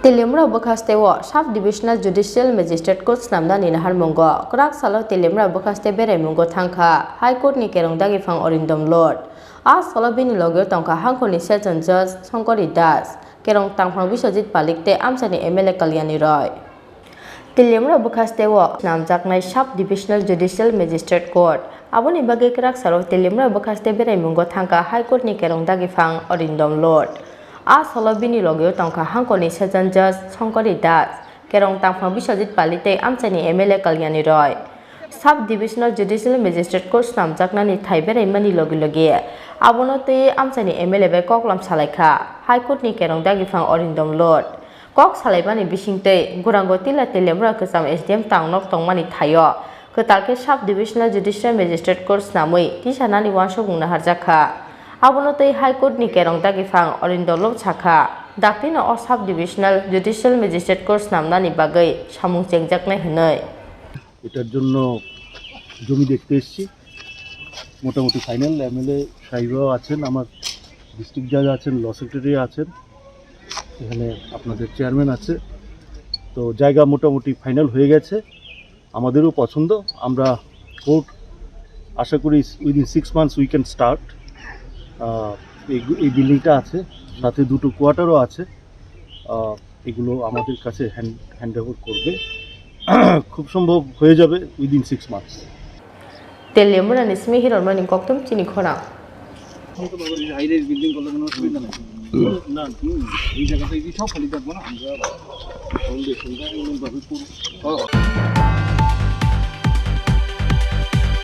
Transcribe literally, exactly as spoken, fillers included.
Teliamura bwkhasteo Sub Divisional Judicial Magistrate Court snamnani naharmungo kwrak salo Teliamura bwkhaste beraimungo thangkha High Court ni kerong dagiphang Orindom Lord. A salo bini logeo tongkha hangkhorni Session Judge Shankari Das, kerong tangphang Biswajit Palik tei amchaini M L A Kalyani Roy. Teliamura bwkhasteo snamjaknai Sub Divisional Judicial Magistrate Court. Aboni bagwi kwrak salo Teliamura bwkhaste beraimungo thangkha High Court ni kerong dagiphang Orindom Lord. A salo bini logeo tongkha hangkhorni Session Judge Shankari Das, kerong tangphang Biswajit Palik tei amchaini M L A Kalyani Roy. Sub Divisional Judicial Magistrate Court snamjaknani thai beraimani logi logi abono tei amchaini M L A bai koklam salaikha High Court ni kerong dagiphang Orindom Lord. Kok salaimani bisingtwi Gurango Tila Teliamura Kwcham S D M tangnok tongmani thaio kwtal khe Sub Divisional Judicial Magistrate Court snamwi tisanani uansukmung naharjakha. Abono twi High Court ni kerong dagiphang Orindom Lord sakha, daktino o Sub Divisional Judicial Magistrate Court snamnani bagwi samung chengjaknai hwnwi. এটার জন্য জমি দেখতে এসেছি। মোটামুটি final. MLA সাহেবরাও আছেন, আমার ডিস্ট্রিক্ট জাজ আছেন, ল সেক্রেটারি আছেন, এখানে আপনাদের চেয়ারম্যান আছে। তো জায়গা মোটামুটি ফাইনাল হয়ে গেছে, আমাদেরও পছন্দ। আমরা কোর্ট আশা করি within six months we can start। এই এই বিল্ডিংটা আছে, সাথে দুটো কোয়ার্টারও আছে। আহ, এগুলো আমাদের কাছে হ্যান্ড হ্যান্ড ওভার করবে। খুব সম্ভব হয়ে যাবে within six months. Teliamura ni simi hirormani koktum chini khorang. High rise building করলে কোনো অসুবিধা নেই। না, হুম, এই জায়গাটা এই সব খালি থাকবো না আমরা ফাউন্ডেশনটা এমনভাবে করবো।